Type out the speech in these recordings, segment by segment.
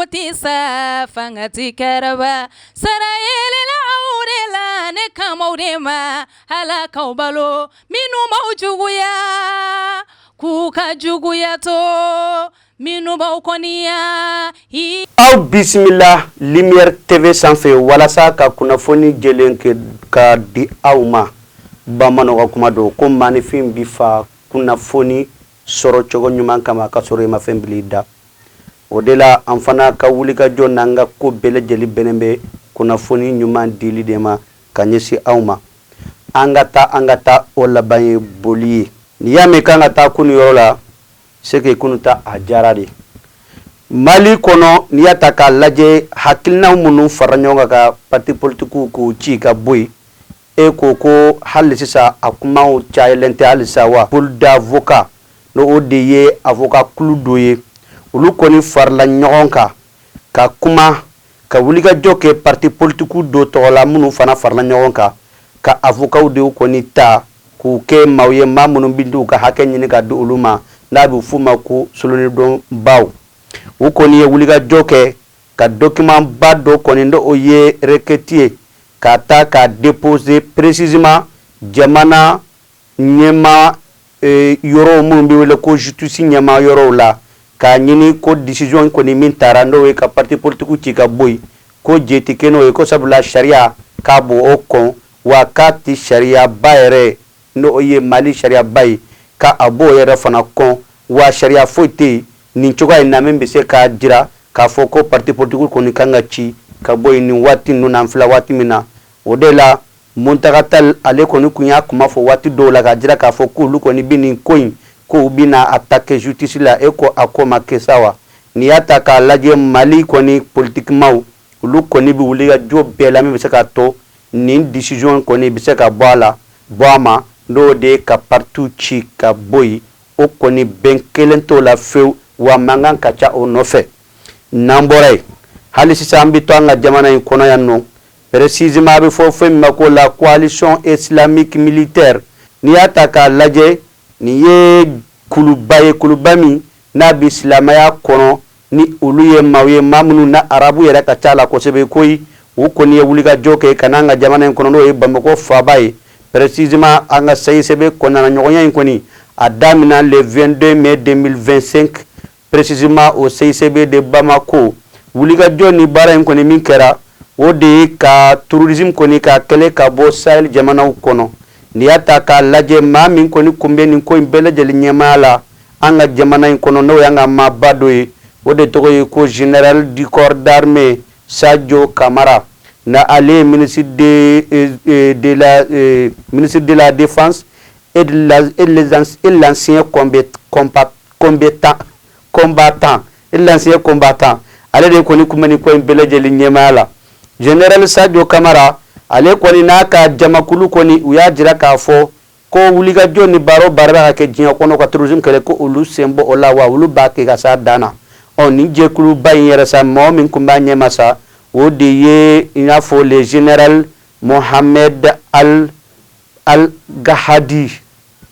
tɛ sa, fanga tɛ karaba. Sara yelela aw de la, ne kan b'aw de ma. Ala k'aw balo, minnu b'aw juguya, k'u ka juguya to, minnu b'aw kɔniya. Aw bisimila Lumière TV sanfɛ walasa ka kunnafoni jɛlen kɛ ka di aw ma. Bamananw ka kuma don ko maaninfin bi fa kunnafoni sɔrɔ cogo ɲuman kama ka sɔrɔ i ma fɛn bila i da. O de la an fana ka wulikajɔ n'an ka ko bɛɛ lajɛlen bɛnnen bɛ kunnafoni ɲuman dili de ma ka ɲɛsin aw ma. An ka taa, an ka taa, o laban ye boli ye. N'i y'a mɛn k'an ka taa kunu yɔrɔ la, c'est que kunu ta a diyara de. Mali kɔnɔ, n'i y'a ta k'a lajɛ, hakilina minnu fara ɲɔgɔn kan ka parti politikiw k'u ci ka bɔ yen, e ko ko hali sisan a kumaw cayalen tɛ halisa wa? Pool d'avocat, n'o o de ye avocat kulu dɔ ye, olu kɔni farala ɲɔgɔn kan ka kuma ka wulikajɔ kɛ parti politikiw dɔ tɔgɔ la, minnu fana farala ɲɔgɔn kan ka avocats de kɔni ta k'u kɛ maaw ye, maa minnu bɛ t'u ka hakɛ ɲini ka di olu ma, n'a bɛ f'u ma ko solonidonbaw. U kɔni ye wulikajɔ kɛ ka document ba dɔ kɔni, n'o ye requête ye, ka taa ka déposer précisément jamana ɲɛma yɔrɔw minnu bɛ wele ko justice ɲɛma yɔrɔw la, k'a ɲini ko décision kɔni min taara, n'o ye ka parti politique ci ka bɔ yen, ko jɛ tɛ kɛ n'o ye, ko sabula sariya k'a b'o o kɔn, wa k'a tɛ sariyaba yɛrɛ, n'o ye Mali sariyaba ye, ka a b'o yɛrɛ fana kɔn, wa sariya foyi tɛ yen nin cogoya in na min bɛ se k'a jira k'a fɔ ko parti politique kɔni kan ka ci ka bɔ yen nin waati ninnu na. An filɛ waati min na, o de la Mountaga Tall, ale kɔni tun y'a kuma fɔ waati dɔw la k'a jira k'a fɔ k'olu kɔni bɛ nin ko in, k'u bɛna attaquer justice la. E ko a ko ma kɛ sa wa? N'i y'a ta k'a lajɛ, Mali kɔni politikimaw, olu kɔni bɛ wuli ka jɔ bɛɛ la min bɛ se k'a to nin décision kɔni bɛ se ka bɔ a la, bɔ a ma, n'o de ye ka parti ci ka bɔ yen. O kɔni bɛn kelen t'o la fewu, wa mankan ka ca o nɔfɛ. N'an bɔra yen, hali sisan an bɛ to an ka jamana in kɔnɔ yan nɔ. Précisément, a bɛ fɔ fɛn min ma ko la Coalition islamique militaire. N'i y'a ta k'a lajɛ, nin ye kuluba ye, kuluba min n'a bɛ silamɛya kɔnɔ, ni olu ye maaw ye, maa minnu na arabu yɛrɛ ka ca la kosɛbɛ koyi. U kɔni ye wulikajɔ kɛ ka n'an ka jamana in kɔnɔ, n'o ye Bamakɔ faaba ye, précisément an ka CICB kɔnɔna. Ɲɔgɔnya in kɔni a daminɛ le 22 mai 2025, précisément au CICB de Bamako. Wulikajɔ ni baara in kɔni min kɛra, o de ye ka terrorisme kɔni ka kɛlɛ ka bɔ Sahel jamanaw kɔnɔ. N'i y'a ta k'a lajɛ, maa min kɔni kun bɛ nin ko in bɛɛ lajɛlen ɲɛmaaya la an ka jamana in kɔnɔ, n'o y'an ka maaba dɔ ye, o de tɔgɔ ye ko général du corps d'armée Sadio Kamara, na ale ye ministre de la Défense et l'ancien combattant, et l'ancien combattant. Ale de kɔni kun bɛ nin ko in bɛɛ lajɛlen ɲɛmaaya la. Général Sadio Kamara, ale kɔni n'a ka jamakulu kɔni, u y'a jira k'a fɔ ko wulikajɔ ni baara o baara bɛ ka kɛ diɲɛ kɔnɔ ka terrorisme kɛlɛ, ko olu sen bɔ o la, wa olu b'a kɛ ka s'a dan na. Ɔ nin jɛkuluba in yɛrɛ sa, mɔgɔ min tun b'a ɲɛma sa, o de ye i n'a fɔ le général Mohamed Al Al Gahadi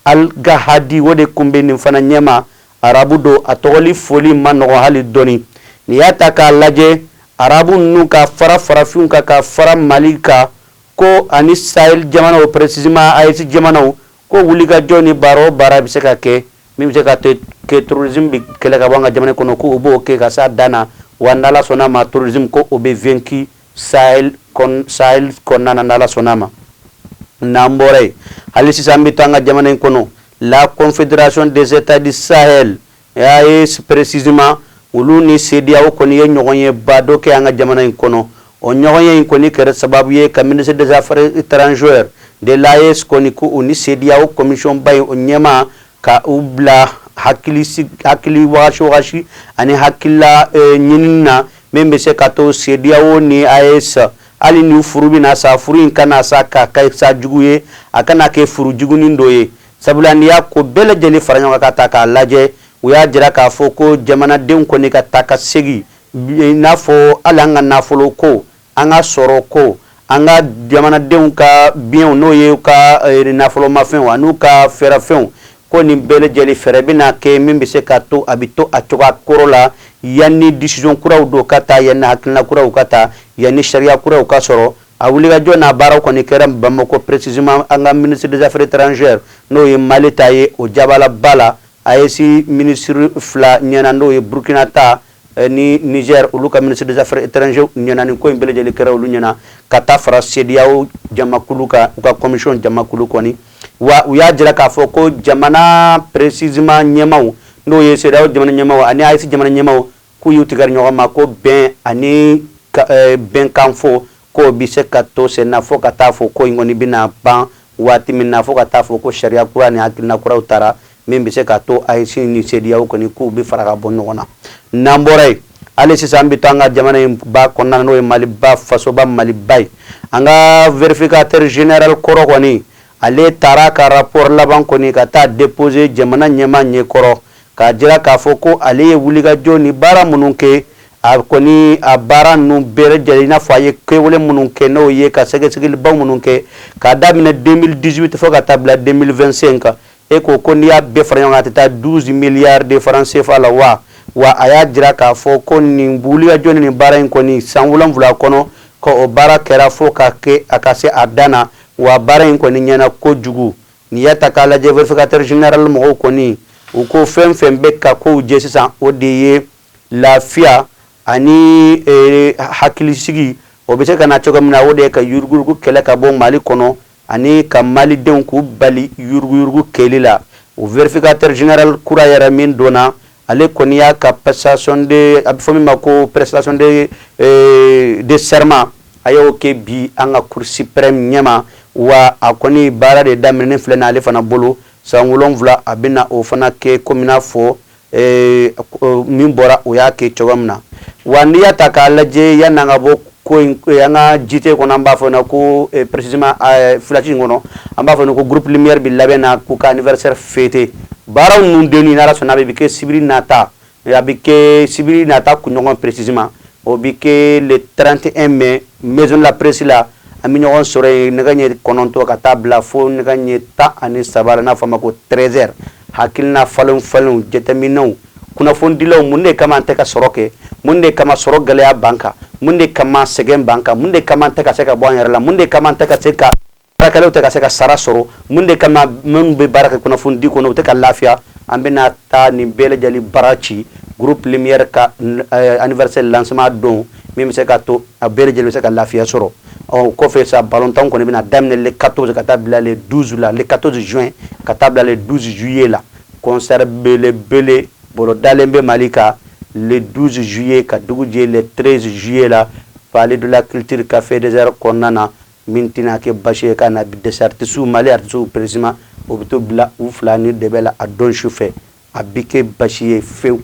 Al Gahadi, o de tun bɛ nin fana ɲɛma. Arabu don, a tɔgɔli foli ma nɔgɔn hali dɔɔni. N'i y'a ta k'a lajɛ, arabu ninnu ka fara farafinw kan, ka fara Mali kan, ko ani Sahel jamanaw, précisément AES jamanaw, ko wulikajɔ ni baara o baara bɛ se ka kɛ min bɛ se ka kɛ terrorisme bɛ kɛlɛ ka bɔ an ka jamana kɔnɔ, ko u b'o kɛ ka s'a dan na, wa n'Ala sɔnna ma, terrorisme ko o bɛ vaincu Sahel kɔnɔna na, n'Ala sɔnna ma. N'an bɔra yen, hali sisan an bɛ to an ka jamana in kɔnɔ. La Confédération des États du Sahel, AES précisément, olu ni CEDEAO kɔni ye ɲɔgɔn ye ba dɔ kɛ an ka jamana in kɔnɔ. O ɲɔgɔn ye in kɔni kɛra sababu ye ka ministre des Affaires étrangères de l'AES kɔni, ko u ni CEDEAO commission ba in o ɲɛma, ka u bila hakili hakili wagasi wagasi ani hakilila ɲinini na min bɛ se ka to CEDEAO ni AES, hali ni furu bɛna sa, furu in kana sa ka kɛ sa jugu ye, a kana kɛ furu jugunin dɔ ye. Sabula n'i y'a ko bɛɛ lajɛlen fara ɲɔgɔn kan ka ta k'a lajɛ, u y'a jira k'a fɔ ko jamanadenw kɔni ka taa ka segin, i n'a fɔ hali an ka nafolo ko, an ka sɔrɔ ko, an ka jamanadenw ka biens, n'o ye ka nafolomafɛnw an'u ka fɛɛrɛfɛnw, ko Ko nin bɛɛ lajɛlen fɛɛrɛ bɛna kɛ min bɛ se ka to a bɛ to a cogoya kɔrɔ la, yanni décision kuraw don ka taa, yanni hakilina kuraw ka taa, yanni sariya kuraw ka sɔrɔ. A wulikajɔ n'a baaraw kɔni kɛra Bamakɔ, précisément an ka ministre des affaires étrangères, n'o ye Mali ta ye, o jabalaba la, AES ministre fila ɲɛna, n'o ye Burkina ta ni Niger, olu ka ministre des affaires étrangères ɲɛna. Nin ko in bɛɛ lajɛlen kɛra olu ɲɛna, ka taa fara CEDEAO jamakulu kan, u ka commission jamakulu kɔni. Wa u y'a jira k'a fɔ ko jamana précisément ɲɛmaw, n'o ye CEDEAO jamana ɲɛmaw ani AES jamana ɲɛmaw, k'u y'u tigɛri ɲɔgɔn ma ko bɛn ani bɛnkan fɔ k'o bɛ se ka to sen na, fo ka taa fɔ ko in kɔni bɛna ban waati min na, fo ka taa fɔ ko sariya kura ni hakilina kuraw taara min bɛ se ka to AES ni CEDEAO kɔni k'u bɛ fara ka bɔ ɲɔgɔn na. N'an bɔra yen, hali sisan an bɛ to an ka jamana in ba kɔnɔna na, n'o ye Maliba, fasoba Maliba ye. An ka vérificateur général kɔrɔ kɔni, ale taara ka rapport laban kɔni ka taa déposer jamana ɲɛmaa ɲɛkɔrɔ, k'a jira k'a fɔ ko ale ye wulikajɔ ni baara minnu kɛ, a kɔni a baara ninnu bɛɛ lajɛlen, i n'a fɔ a ye kɛwale minnu kɛ, n'o ye ka sɛgɛsɛgɛlibaw minnu kɛ k'a daminɛ 2018 fo ka taa bila 2025 kan. E ko ko n'i y'a bɛɛ fara ɲɔgɔn kan, a tɛ taa 12 milliards de francs CFA la wa. Wa a y'a jira k'a fɔ ko nin wulikajɔ ni nin baara in kɔni, san 7 kɔnɔ ko o baara kɛra fo ka kɛ a ka se a dan na. Wa baara in kɔni ɲɛna kojugu. N'i y'a ta k'a lajɛ, vérificateur général mɔgɔw kɔni, u ko fɛn fɛn bɛ ka kow jɛ sisan, o de ye lafiya ani hakilisigi. O bɛ se ka na cogo min na, o de ye ka yuruguyurugu kɛlɛ ka bɔ Mali kɔnɔ ani ka malidenw k'u bali yuruguyurugu kɛli la. O vérificateur général kura yɛrɛ min donna, ale kɔni y'a ka prestation de, a bɛ fɔ min ma ko prestation de serment, a y'o kɛ bi an ka cour suprême ɲɛma. Wa a kɔni baara de daminɛnen filɛ nin ale fana bolo, san 7, a bɛna o fana kɛ komi n'a fɔ min bɔra o y'a kɛ cogo min na. Wa n'i y'a ta k'a lajɛ, yanni an ka bɔ ko in an ka JT kɔnɔ, an b'a fɔ na ko précisément flash in kɔnɔ, an b'a fɔ ko groupe Lumière bi labɛn na k'u ka anniversaire fêter. Baaraw ninnu denni, n'Ala sɔnna, a bɛ kɛ sibiri nata, a bɛ kɛ sibiri nata kunɲɔgɔn précisément, o bɛ kɛ le 31 mai, maison de la presse la. An bɛ ɲɔgɔn sɔrɔ yen nɛgɛ ɲɛ 9 ka taa bila fo nɛgɛ ɲɛ 13 la, n'a fɔ a ma ko 13 heures. Hakilina falen falenw, jateminɛw, kunnafonidilaw, mun de kama an tɛ ka sɔrɔ kɛ? Mun de kama sɔrɔ gɛlɛya b'an kan? Mun de kama sɛgɛn b'an kan? Mun de kama an tɛ ka se ka bɔ an yɛrɛ la? Mun de kama an tɛ ka se ka baarakɛlaw tɛ ka se ka sara sɔrɔ? Mun de kama minnu bɛ baara kɛ kunnafonidi kɔnɔ, u tɛ ka lafiya? An bɛna taa nin bɛɛ lajɛlen baara ci groupe Lumière ka anniversaire lancement don, min bɛ se ka to a bɛɛ lajɛlen bɛ se ka lafiya sɔrɔ. Ɔ kɔfɛ sa, ballontan kɔni bɛna daminɛ le 14 ka taa bila le 12 la, le 14 juin ka taa bila le 12 juillet la. Concert belebele bolodalen bɛ Mali kan le 12 juillet ka dugu jɛ le 13 juillet la, palais de la culture, café des arts kɔnɔna na. Min tɛna kɛ basi ye ka na dɛsɛ artistes, Mali artistes précisément, o bɛ to bila u fila ni dɛbɛ la a don su fɛ, a bɛ kɛ basi ye fewu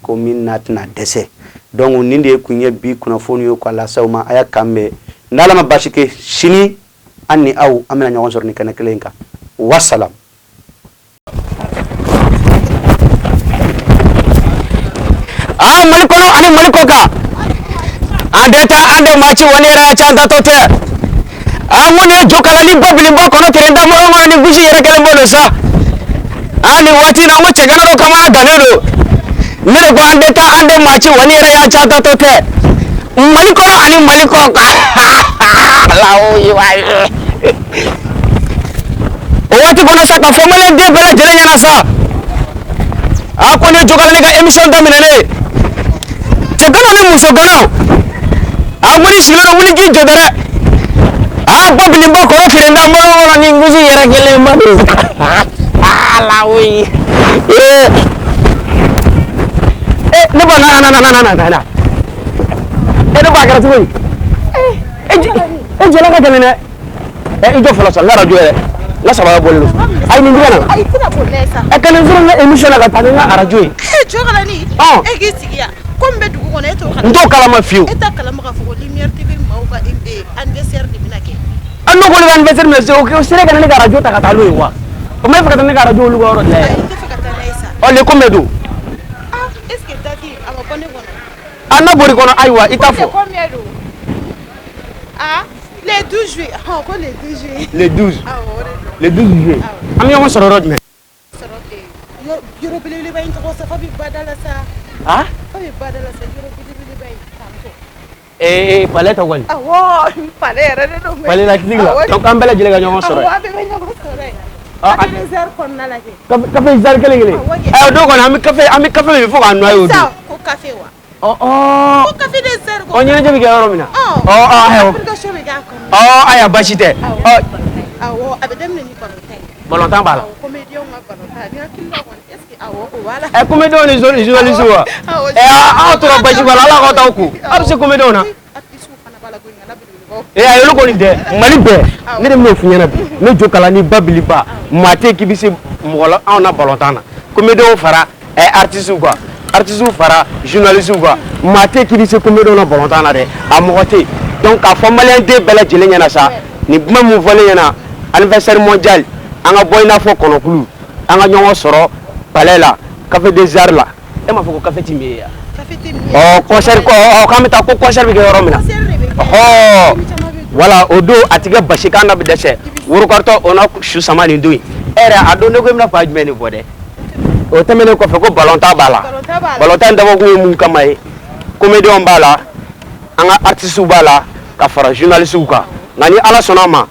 ko min n'a tɛna dɛsɛ. Donc nin de ye kun ye bi kunnafoni ye k'a lase aw ma. A y'a kan bɛn, n'Ala ma basi kɛ, sini an ni aw an bɛna ɲɔgɔn sɔrɔ nin kɛnɛ kelen in kan. Wasalam. Aa, Mali kɔnɔ ani Mali kɔ kan, an tɛ taa, an tɛ maa ci, wali yɛrɛ ca, an tatɔ tɛ. An ko nin ye jokalani ba bilenba kɔnɔ terenda mɔgɔ kɔnɔ ni gosi yɛrɛ kɛlen bɔ don sa. Aa, nin waati in na, n ko cɛgana dɔ kamana gannen don. Ne de ko an tɛ taa, an tɛ maa ci, wali yɛrɛ y'a ca, an tatɔ tɛ. Mali kɔnɔ ani Mali kɔ kan, o waati kɔnɔ sa, ka fɔ maliyɛn den bɛɛ lajɛlen ɲɛna sa, a ko ni jokalani ka émission daminɛnen, cɛganaw ni musoganaw, a ko ni sigilen don, wuli k'i jɔ dɛ. A ba bilenba kɔrɔ firenda mɔgɔ kɔnɔ ni gosi yɛrɛ kelen ma don ala woyi. Ee, ne ba, na na na na na na na, e ne ba, a kɛra cogo di? E jɛla ka gɛlɛn dɛ. Ɛ, i jɔ fɔlɔ sa, n ka arajo yɛrɛ, n ka sabara bɔlen don. Ayi, nin diga na. Ayi, tɛna boli n'a ye sa. Ɛ, ka nin sɔrɔ n ka émission na ka taa ni n ka arajo ye. E Jokalani. Ɔn. E k'i sigi yan. Ko min bɛ dugu kɔnɔ, e t'o kalama. N t'o kalama fiyewu. E t'a kalama k'a fɔ ko Lumière TV maaw ka anniversaire de bɛna kɛ. An n'o k'olu ka anniversaire minɛ sisan, o sera ka na ne ka arajo ta ka taa n'o ye wa? O ma e fɛ ka taa ne ka arajo olu ka yɔrɔ de la Ayi, yɛrɛ? n tɛ fɛ ka taa n'a ye sa. Ɔ, le combien don? Ah, est ce que date a ma bɔ ne kɔnɔ? A n'a bɔr'i kɔnɔ, ayiwa, i t'a Le fɔ. combien don? Ah, le 12 juillet. Hɔn, ko le 12 juillet. Le 12. Awɔ, o de don. Le 12 juillet. Awɔ. An bɛ ɲɔgɔn sɔrɔ yɔrɔ jumɛn? Sɔrɔ ten. Yɔrɔ belebeleba in tɔgɔ sa, fa bɛ bada la sa. Ah. Fa bɛ bada la sa, yɔrɔ belebeleba in tantɔ. Ee, palais tɔgɔ nin? Awɔ, palais yɛrɛ de don. Palais la clinique la. Donc an bɛɛ lajɛlen ka ɲɔgɔn sɔrɔ Awɔ, yen. an bɛɛ bɛ ɲɔgɔn sɔrɔ yen. Ah, Café des Arts kɔnɔna la kɛ. Café des Arts kelen kelen? Awɔ kɛ. Ɛ, o don kɔni, an bɛ café min fo k'a noyer o don. Sa ko café wa? Ɔ ɔ. Ko Café des Arts ko. Ɔ, ɲɛnajɛ bɛ kɛ yɔrɔ min na. Ɔ. Ɔ ɔ, ayiwa. Application bɛ k'a kɔnɔ. Ɔ, ayiwa, baasi tɛ. Ɔ. Awɔ, a bɛ daminɛ ni balontan ye. Balontan b'a la? Awɔ, comédien ka balontan. Ni hakili la kɔni, est ce que awɔ, o b'a la. Ɛ, comédien ni journaliste wa? Awɔ. Ɛ, aw tora basi b'a la, ala k'aw t'aw ko aw bɛ se comédien na. Artiste fana b'a la ko ŋana belebelebaw. Ee, ayi, olu kɔni tɛ Mali bɛɛ. Ne de bɛn'o f'i ɲɛna bi, ne jo kala ni babiliba maa tɛ k'i bɛ se mɔgɔ la anw na balontan na. Comédien fara ɛ artiste kan, artiste fara journaliste kan, maa tɛ k'i bɛ se comédien na balontan na dɛ, a mɔgɔ tɛ yen. Donc k'a fɔ maliyɛn den bɛɛ lajɛlen ɲɛna sa, nin kuma mun fɔlen ɲɛna, anniversaire mondial, an ka bɔ i n'a fɔ kɔnɔkulu, an ka ɲɔgɔn sɔrɔ palais la, Café des Arts la. E m'a fɔ ko café ti min ye yan? Café tɛ min. Ɔ, concert ko, ɔ, k'an bɛ taa ko concert bɛ kɛ yɔrɔ min na. Concert de bɛ kɛ. Ɔhɔ, voilà, o don a ti kɛ basi k'an na bɛ dɛsɛ worokɔrɔtɔ o na su sama nin don in. E yɛrɛ, a don ne ko i bɛna fa jumɛn de bɔ dɛ? O tɛmɛnen kɔfɛ, ko balontan b'a la. Balontan b'a la. Balontan in dabɔkun ye mun kama ye? Comédien b'a la, an ka artistes b'a la, ka fara journalistes kan. Nka ni Ala sɔnna a ma,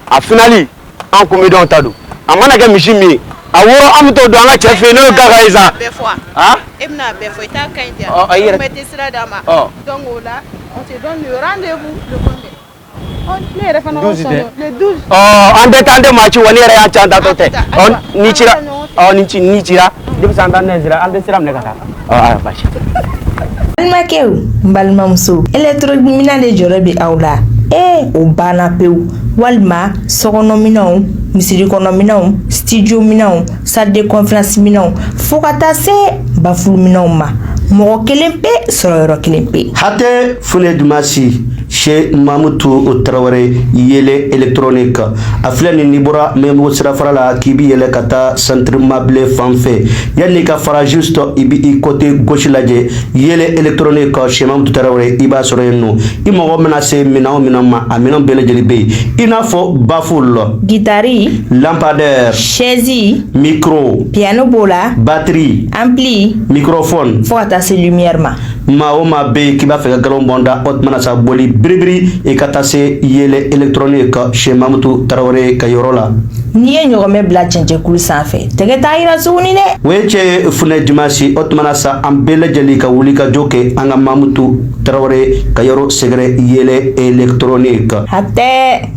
a finale, an comédien ta don. A mana kɛ misi min ye, a woro, an bɛ t'o don an ka cɛ fɛ yen, n'o ye Gaga ye sa. Bɛɛ fɔ wa? Ah. E bɛna a bɛɛ fɔ, i t'a ka ɲi ten. Ɔ, i yɛrɛ. Mais tɛ sira d'a ma. Ɔ. Donc o la, on se donne le rendez-vous le combien? Ɔ, ne yɛrɛ fana 12 ko tɛ? sɔn le 12. Ɔ, an tɛ taa, an tɛ maa ci wa, ne yɛrɛ y'a ci, an taatɔ tɛ. Ɔ, ni cira, ɔ, ni ci, ni cira, denmisɛn, an taa ne sira, an tɛ sira minɛ ka taa. Ɔ, ayiwa, baasi tɛ. Balimakɛw, n balimamuso, électronique de jɔrɔ bɛ aw la. Ee, o banna pewu. Walima sokɔnɔminɛnw, misiri kɔnɔminɛnw, studio minɛnw, salle de conférence minɛnw, fo ka taa se baffle minɛnw ma, mɔgɔ kelen pe sɔrɔ yɔrɔ kelen pe. Hatɛ Fune Dumasi chez Mamutu Tarawele, Yele électronique, a filɛ nin, n'i bɔra Mɛnbugu sirafara la k'i bi yɛlɛ ka taa centre mabile fan fɛ, yanni ka fara, juste i bi i côté gauche lajɛ, Yele électronique chez Mamutu Tarawele, i b'a sɔrɔ yen nɔ. I mago mana se minɛn o minɛn ma, a minɛn bɛɛ lajɛlen bɛ yen, i n'a fɔ baffle, guitare, lampadaire, chaise, micro, piano b'o la, batterie, ampli, microphone, fo ka taa se lumière ma. Maa o maa bɛ yen k'i b'a fɛ ka galon bɔn da, o tuma na sa, boli biribiri i ka taa se Yele électronique chez Mamutu Tarawele ka yɔrɔ la. N'i ye ɲɔgɔmɛ bila cɛncɛnkulu sanfɛ, tɛgɛ t'a yira tuguni dɛ. O ye cɛ Funɛ Dimasi. O tuma na sa, an bɛɛ lajɛlen ka wuli ka jɔ kɛ an ka Mamutu Tarawele ka yɔrɔ sɛgɛrɛ, Yele électronique. Hatɛ.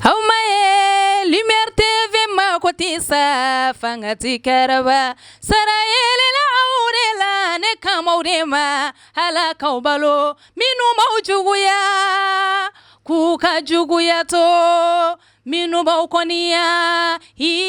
Aw ma ye Lumière TV ma ko tɛ sa fanga ti kɛrɛba sara yelela aw de la, ne kamaw de ma ala k'aw balo minnu b'aw juguya k'u ka juguya to minnu b'aw kɔniya.